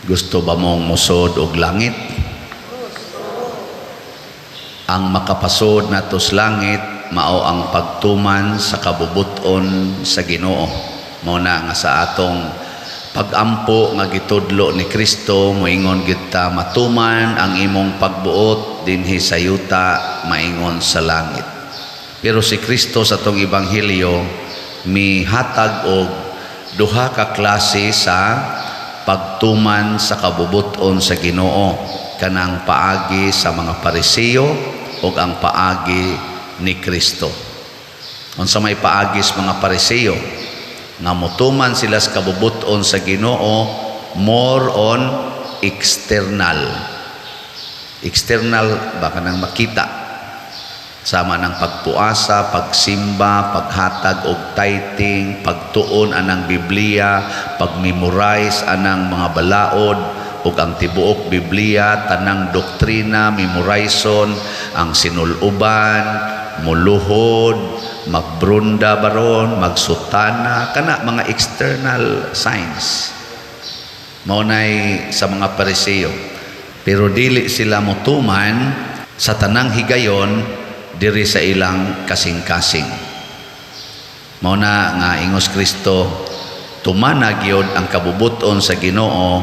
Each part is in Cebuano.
Gusto ba mong musod og langit? Ang makapasod nato sa langit mao ang pagtuman sa kabubuton sa Ginoo. Mao na nga sa atong pagampo nga gitudlo ni Kristo, moingon gyud ta, "Matuman ang imong pagbuot dinhi sa yuta maingon sa langit." Pero si Kristo sa atong ebanghelyo mihatag og duha ka klase sa pagtuman sa kabubuton sa Ginoo, kanang paagi sa mga Pariseo ug ang paagi ni Kristo. Unsa may paagi sa mga Pariseo? Nga motuman sila sa kabubuton sa Ginoo more on external. External ba, kanang makita, sama ng pagpuasa, pagsimba, paghatag og tithing, pagtuon anang Biblia, pagmemorize anang mga balaod ug ang tibuok Biblia, tanang doktrina memorizon, ang sinuluban, muluhod, magbrunda baron, magsutana, kana mga external signs. Mao nay sa mga Pariseo. Pero dili sila motuman sa tanang higayon diri sa ilang kasing-kasing. Mao na nga ingos Kristo, tumana gyud ang kabubuton sa Ginoo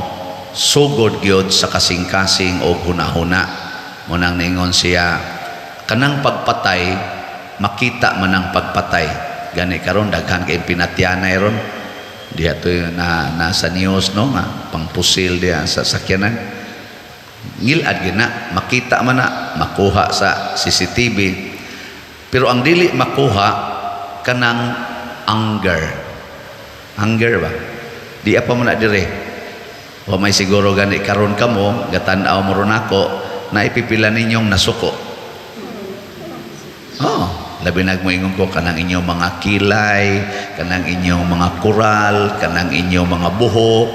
sugod gyud sa kasing-kasing og hunahuna. Mao nang niingon siya, kanang pagpatay, makita man ang pagpatay. Gani karon daghan kay pinatyanay ron. Diha to na nasa news, no, nga pangpusil diha sa sakyanan. Ngilad gyud na, makita man na, makuha sa CCTV. Pero ang dili makuha, kanang anger. Anger ba? Di pa mo na dire. O may siguro gani karon kamo, gatan-aw mo ron ako, na ipipila ninyong nasuko. Oh, labi nag moingon ko kanang inyong mga kilay, kanang inyong mga kural, kanang inyong mga buhok.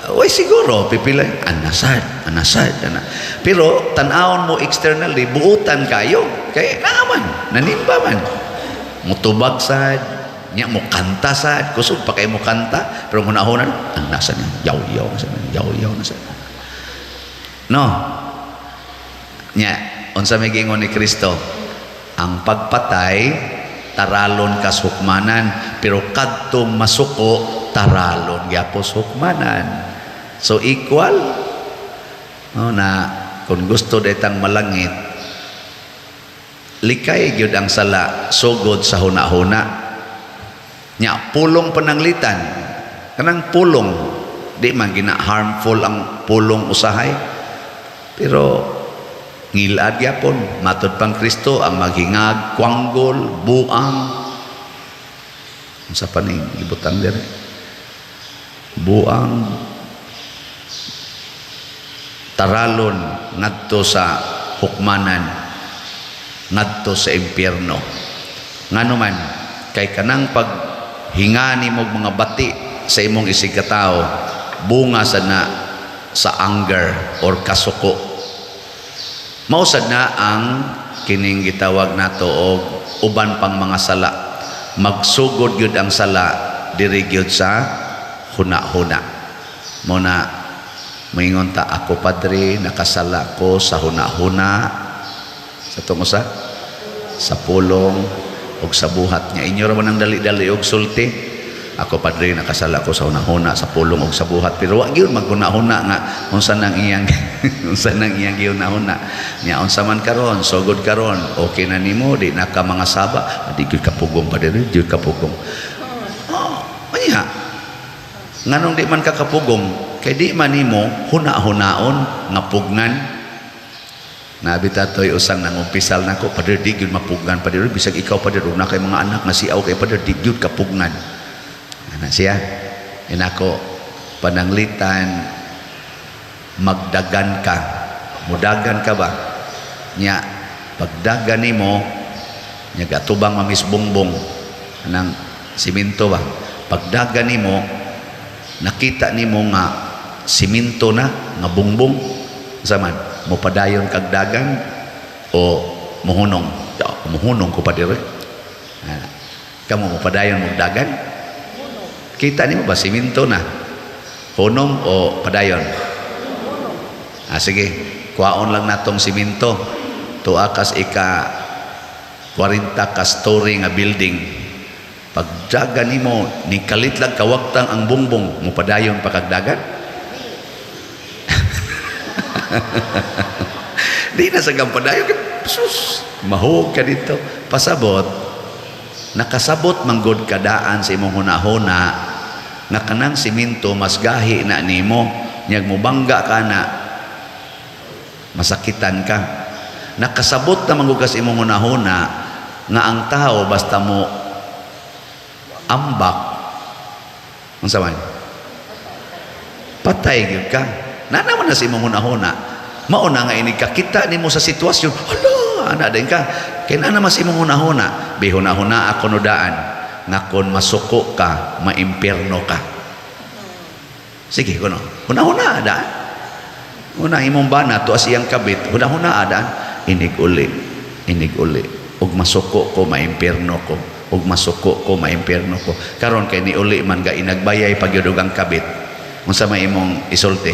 Uy, siguro pipila anasad, anasad, ana. Pero tan-awon mo externally, buutan kayo. Kay naa man, nanimba man. Mutubag sad, nya mo kanta sad, kusog pa kay mo kanta, pero hunahunan, ang nasa niya, yaw yaw na sad, yaw yaw na sad. No. Nya, unsa may giingon ni Kristo? Ang pagpatay taralon kas hukmanan, pero kadtong masuko taralon gyapon hukmanan. So equal. No, na kung gusto detang malangit, likay gyud ang sala sugod sa huna-huna. Nya pulong pananglitan, kanang pulong di man gina harmful ang pulong usahay, pero ngilad gyapon. Matod pang Kristo, ang maghingag, kwanggol, buang, unsa pa ning ibutang dire, buang, taralon ngadto sa hukmanan, ngadto sa impyerno. Ngano man? Kay kanang paghinga nimo og mga bati sa imong isigkatao, bunga sa na sa anger or kasuko. Mao sad na ang kining gitawag nato og uban pang mga sala. Magsugod gyud ang sala diri gyud sa huna-huna. Mo na moingon ta, "Ako, Padre, nakasala ko sa huna-huna," sa tungo sa pulong ug sa buhat. Nya inyo ra man ang dali-dali og sulti, "Ako, Padre, nakasala ko sa huna-huna, sa pulong ug sa buhat," pero wa gyud maghuna-huna nga unsa nang iyang gihuna-huna. Nya unsa man karon, sugod karon, okay na nimo, di na ka mga saba, di gyud kapugong, Padre, di gyud kapugong. Oh, anya nganong di man ka kapugong? Kay di man nimo huna-hunaon nga pugnan. Nabi tatoy usang nangumpisal nako, "Padre, di gyud mapugnan, Padre, bisag ikaw, Padre, ug na kay mga anak nga siaw kay Padre, di gyud kapugnan." Ana siya. Inako, pananglitan magdagan ka, mudagan ka ba, nya pagdagan nimo, nya gatubang mamis bongbong anang simento ba, pagdagan nimo, nakita nimo nga simento na nga bongbong, sa man mo padayon kag dagan o muhunong? Ya, muhunong ko pa dire. Ah, kamo, mo padayon mo dagan? Kita nimo ba, simento na. Hunong o padayon? Ah, sige, kuhaon lang natong simento. Tuwa kas ika 40 ka story nga building. Pagdagan nimo, ni kalit lang kawagtang ang bungbong, mupadayon pa kag dagan? Di na sa padayon. Sus, mahug ka dito. Pasabot, nakasabot manggod kadaan sa imong hunahuna nga kanang simento mas gahi na nimo, nyag mubangga ka na, masakitan ka. Nakasabot na manggod ka sa imong hunahuna nga ang tao basta mo ambak, unsa man, patay gyud ka. Na naman na sa imong hunahuna. Mao na nga inig kakita nimo sa sitwasyon, hala, ana din ka. Kay naa naman sa imong hunahuna. Bihunahuna ako no daan nga kon masuko ka, maimpierno ka. Sige kuno, hunahuna daan. Una imong bana tuas iyang kabit, hunahuna daan, inig uli, inig uli ug masuko ko, maimpierno ko, ug masuko ko, maimpierno ko. Karon kay niuli man ga, inagbayay pagyud og ang kabit, unsa may imong isulti?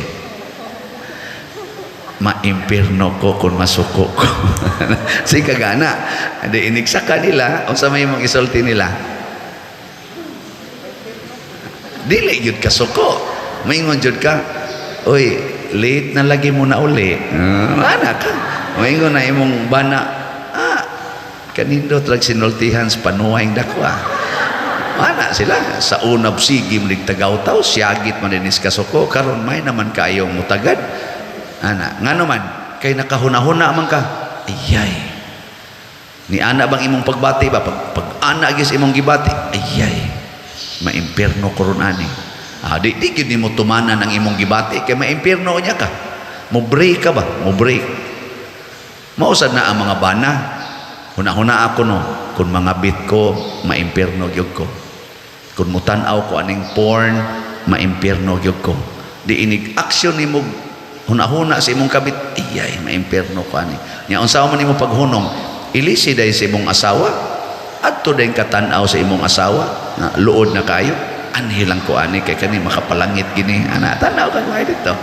Maimpierno ko kung masuko ko. Sige kagana di inig saka nila, unsa may imong isulti nila? Dili gyud ka suko, maingon jud ka, "Oy, late na lagi mo na uli." Ana ka, maingon na imong bana, "Ah, kanindot lang sinultihan sa panuway dako ah." Ana sila sa unab, sige malig tagaw-taw, siyagit man dinis kasuko. Karon may naman kayong mutagad ana, ngano man kay nakahuna-huna man ka. Ayay, ni ana bang imong pagbati ba, pag ana gis imong gibati, ayay, maimpierno ko ron ani. Ah, di gyud nimo tumanan ang imong gibati kay maimpierno niya ka, mo break ka ba, mo break. Mausad na ang mga bana, huna-huna ako no, kung mga bit ko, maimpierno gyud ko. Kung mutan-aw ko aning porn, maimpierno gyud ko. Di inig action nimo, huna-huna sa imong kabit, ayay, maimpierno ko ani. Nya unsa man nimo paghunong? Ilisi dahil sa imong asawa, adto dayong katan-aw sa imong asawa nga luod na kayo, anhi lang ko ani kay kani makapalangit gini ana. Tan-aw kag maayo dito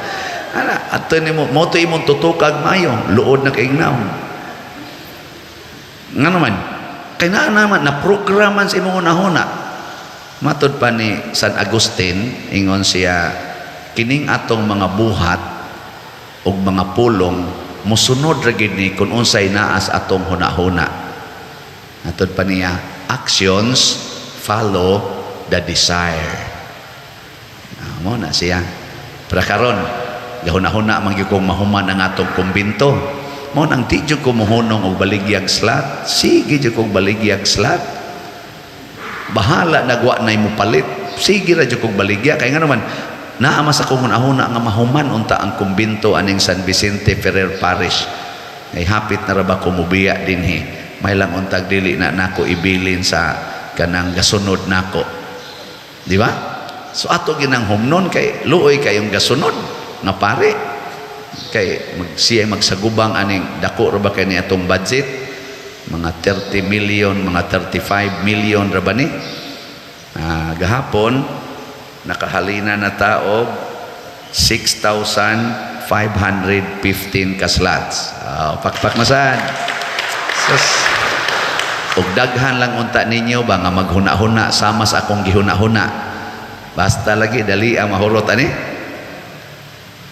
ana, adto nimo mo to imong tutukag maayo, luod na kay ignaw. Nga naman kay naa naman na programan sa imong hunahuna. Matod pa ni San Agustin, ingon siya, kining atong mga buhat ug mga pulong musunod ra gid ni kung unsay naa sa atong hunahuna. Matod pa niya, actions follow the desire. Ah, mo na siya. Pero karon gahuna-huna man gyud kong mahuman ang atong kumbinto. Mo nang di jud ko mohunong og baligyag slot, sige jud kong baligyag slot. Bahala nagwa na mo palit, sige ra jud kong baligya. Kay nga naman naa man sa akong hunahuna nga mahuman unta ang kumbinto aning San Vicente Ferrer Parish. Ay hapit na ra ba ko mubiya dinhi. May lang untag dili na nako ibilin sa kanang gasunod nako. Di ba? So ato ginang humnon kay luoy kayong gasunod nga pare. Kay mag siya magsagubang aning dako ra ba kay ni atong budget? Mga 30 million, mga 35 million ra ba ni? Ah, gahapon nakahalina na ta og 6,515 ka slots. Ah, pakpak masad. Sus. Og daghan lang unta ninyo ba nga maghuna-huna sama sa akong gihuna-huna. Basta lagi dali ang mahurot ani.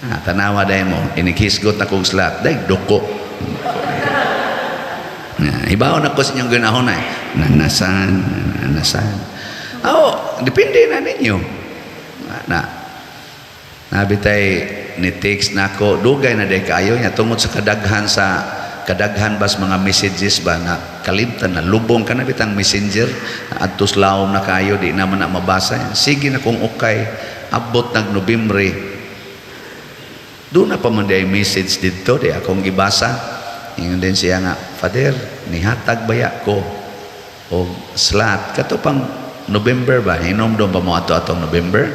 Ah, tanawa dahil mo, inikhisgot na kong slot. Dahil duko. Na, hibaw na ko sa inyong ginahuna eh. Nanasan, nanasan. Oo, depende na ninyo. Na, nabitay ni text na ako, dugay na day kayo niya tungod sa kadaghan bas mga messages ba na kalimtan na lubong ka na bitang Messenger, adtos lawom na kayo, di naman na mabasa. Sige na kung okay, abot nag Nobyembre, doon na pa man di message dito di akong gibasa. Ingon din siya nga, "Father, nihatag baya ko og slot kato pang November ba?" Hinomdom ba mo ato atong November?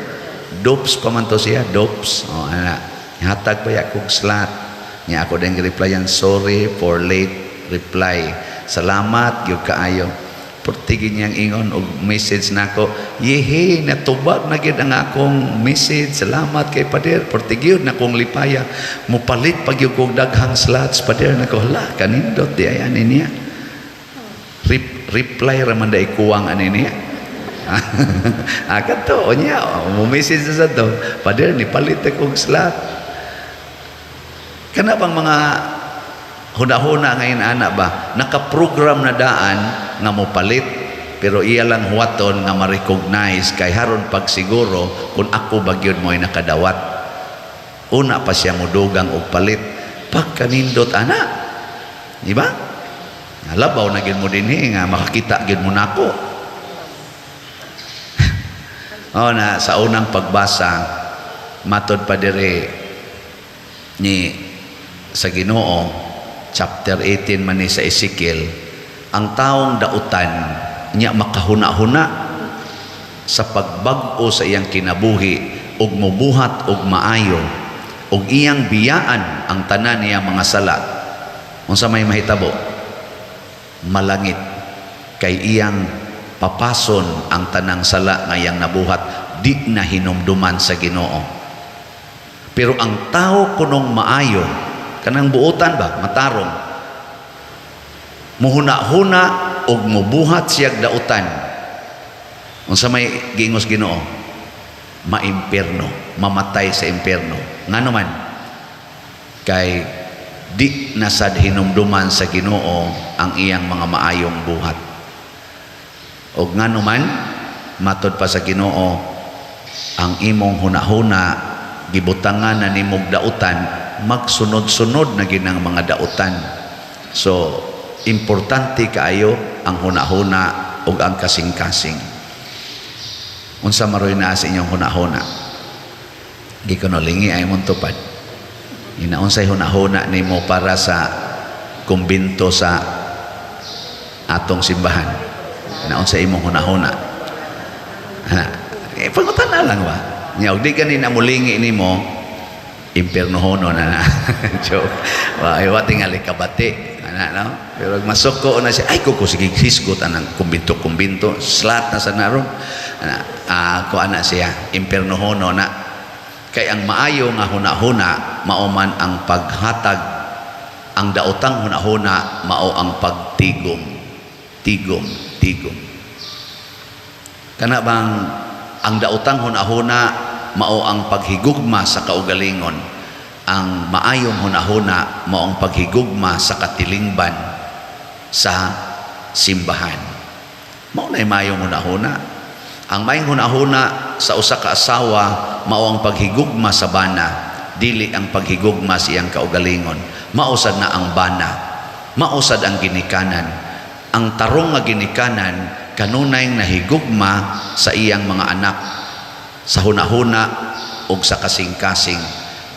Dopes pa man to siya, dopes. Oh, ana, "Nihatag baya kog slot." Nya ako din replyan, "Sorry for late reply. Salamat gyud kaayo." Portige niyang ingon og message nako, "Yehe, natubag na gyud ang akong message. Salamat kay Pader. Portige na kong lipaya. Mupalit pa gyud kog daghang slots, Pader." Nako, hala, kanindot di ay ani niya. Reply ra man dai kuwang ani niya. Ah, kadto niya, mo message na sa to. "Pader, nipalit og slot." Kana bang mga huna-huna ngayon ana ba, nakaprogram na daan nga mopalit, pero iya lang huwaton nga ma-recognize kay haron pagsiguro kung ako ba gyud mo'y nakadawat. Una pa siya modugang og palit. Pagkanindot ana, di ba? Labaw na gyud mo dinhi nga makakita gyud mo nako. Oh, na sa unang pagbasa, matod pa dire ni sa Ginoo, chapter 18 man ni sa Ezekiel, ang taong dautan niya makahuna-huna sa pagbag-o sa iyang kinabuhi ug mubuhat og maayo ug iyang biyaan ang tanan niya mga sala, unsa may mahitabo? Malangit kay iyang papason ang tanang sala nga iyang nabuhat, di na hinumduman sa Ginoo. Pero ang tao kunong maayo, kanang buotan ba, matarong, muhuna-huna og mubuhat siyag dautan, unsa may giingos Ginoo? Maimpierno, mamatay sa impierno. Ngano man? Kay di na sad hinumduman sa Ginoo ang iyang mga maayong buhat. Og ngano man, matod pa sa Ginoo, ang imong hunahuna gibutangan na nimog dautan, magsunod-sunod na ginang mga dautan. So importante kaayo ang hunahuna ug ang kasing-kasing. Unsa maroy naa sa inyong hunahuna? Di ko no lingi ay mong tupad. Inaunsay hunahuna nimo para sa kumbinto sa atong simbahan? Naunsa imong hunahuna? Ha, eh, pangutan lang ba nya, og di gani na mulingi nimo, impiernohono na na. Joke. Wa ay wa tingali kabati ana, no? Pero masuko na siya, ay kuko, sige, hisgot anang kumbinto, kumbinto slot na sa naron ana ako ana siya, impiernohono na. Kay ang maayo nga hunahuna mao man ang paghatag, ang daotang hunahuna mao ang pagtigom, tigom, tigom. Kana bang ang daotang hunahuna mao ang paghigugma sa kaugalingon, ang maayong hunahuna mao ang paghigugma sa katilingban, sa simbahan. Mao na maayong hunahuna. Ang maayong hunahuna sa usa ka asawa mao ang paghigugma sa bana, dili ang paghigugma sa iyang kaugalingon. Mao sad na ang bana, mao sad ang ginikanan. Ang tarong nga ginikanan kanunay nahigugma sa iyang mga anak sa hunahuna ug sa kasing-kasing.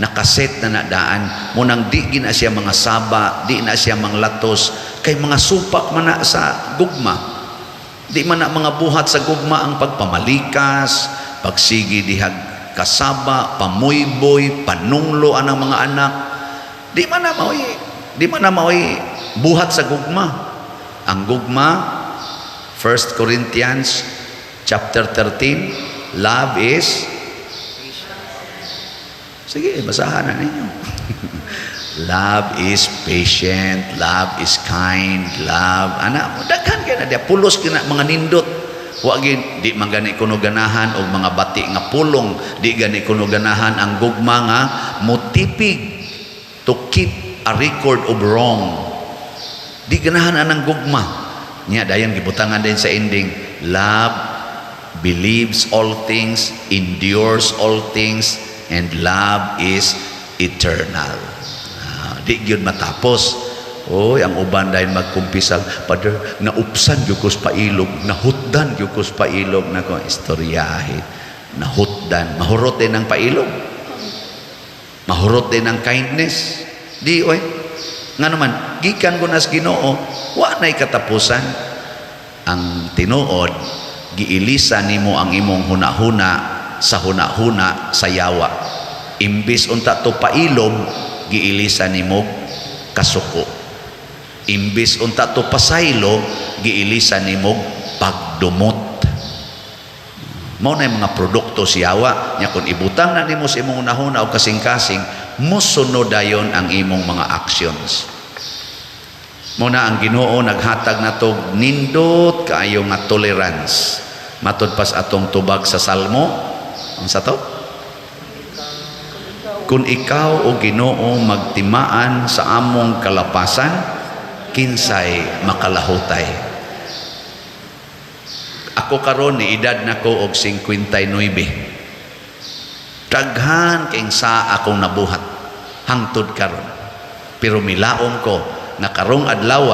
Nakaset na nadaan mo nang di gina siya mga saba, di na siya manglatos, kay mga supak man na sa gugma. Di man na mga buhat sa gugma ang pagpamalikas, pagsigi dihag kasaba, pamuyboy, panunglo anang mga anak. Di man na maoy buhat sa gugma. Ang gugma, 1 Corinthians chapter 13, love is, sige, basahan na ninyo. Love is patient, love is kind, love, ana, daghan kay na diya, pulos kina mga nindot. Wa gin di man gani kuno ganahan og mga bati nga pulong, di gani kuno ganahan ang gugma nga mutipig, to keep a record of wrong. Di ganahan anang gugma. Nya dayon gibutangan din sa ending, love believes all things, endures all things, and love is eternal. Ah, di gyud matapos. Oy, ang uban dahil magkumpisal, "Father, naupsan gyud ko sa pailog, nahutdan gyud ko sa pailog." Nako, istoryahe. Nahutdan, mahurot din ang pailog. Mahurot din ang kindness. Di oy. Nga naman, gikan ko nas Ginoo, wa na'y katapusan. Ang tinuod, giilisa nimo ang imong hunahuna sa hunahuna sa yawa. Imbis unta to pailob, giilisa nimo kasuko. Imbis unta to pasaylo, giilisa nimo pagdumot. Mao na yung mga produkto sa yawa nya. Kung ibutang na nimo sa imong hunahuna o kasing-kasing, mosunod dayon ang imong mga actions. Mao na ang Ginoo naghatag nato nindot kaayo nga tolerance. Matud pas atong tubag sa Salmo, ang sa to? "Kung ikaw, o Ginoo, magtimaan sa among kalapasan, kinsay makalahutay?" Ako karon ni edad nako og 59. Daghan kay sa akong nabuhat hangtod karon. Pero milaom ko nga karong adlaw,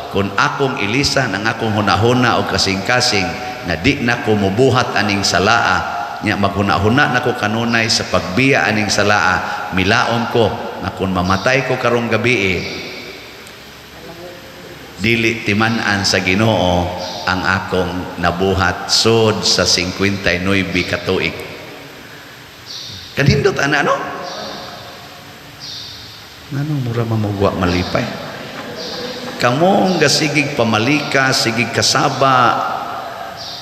kung akong ilisan ang akong hunahuna o kasing-kasing na di na ko mubuhat aning salaa nya, maghuna-huna nako kanunay sa pagbiya aning salaa, milaom ko na kung mamatay ko karong gabi, dili timan-an sa Ginoo ang akong nabuhat sod sa 59 ka tuig. Kanindot ana, no? Ngano mura mamugwa malipay? Kamong gasigig pamalika, sigig kasaba,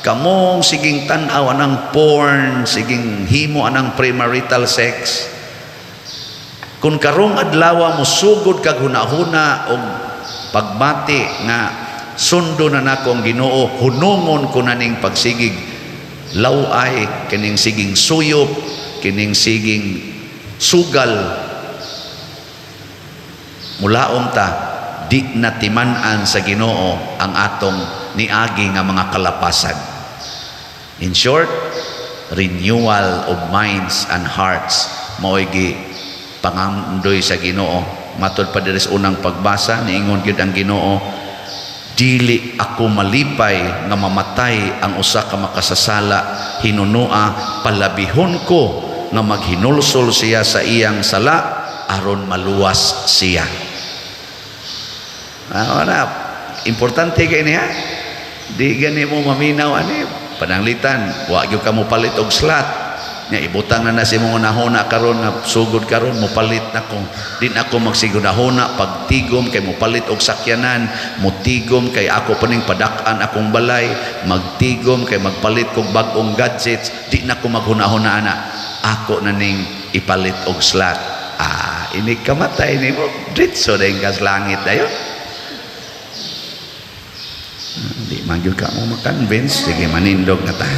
kamong siging tan-aw anang porn, siging himo anang premarital sex. Kung karong adlaw mo sugod kag hunahuna og pagbati nga sundo na nako ang Ginoo, hunungon ko na ning pagsigig laway, kining siging suyop, kining siging sugal, mulaom ta di na timan-an sa Ginoo ang atong niagi nga mga kalapasan. In short, renewal of minds and hearts mao'y gi pangandoy sa Ginoo. Matud pa diri sa unang pagbasa, niingon gyud ang Ginoo, "Dili ako malipay nga mamatay ang usa ka makasasala, hinunua palabihon ko nga maghinulsol siya sa iyang sala aron maluwas siya." Ah, wala. Importante kay niya. Di gani mo maminaw ani pananglitan, wa gyud ka mo palit og slot. Nya ibutang na na sa imong hunahuna karon nga sugod karon mopalit na ko. Di na ako magsigunahuna pagtigom kay mopalit og sakyanan, motigom kay ako pa ning padak-an akong balay, magtigom kay magpalit kog bag-ong gadgets, di na ko maghunahuna ana. Ako na ning ipalit og slot. Ah, ini kamatay nimo, diretso din kas langit dayon. Di man gyud ka mo makonvince, sige, manindog na ta.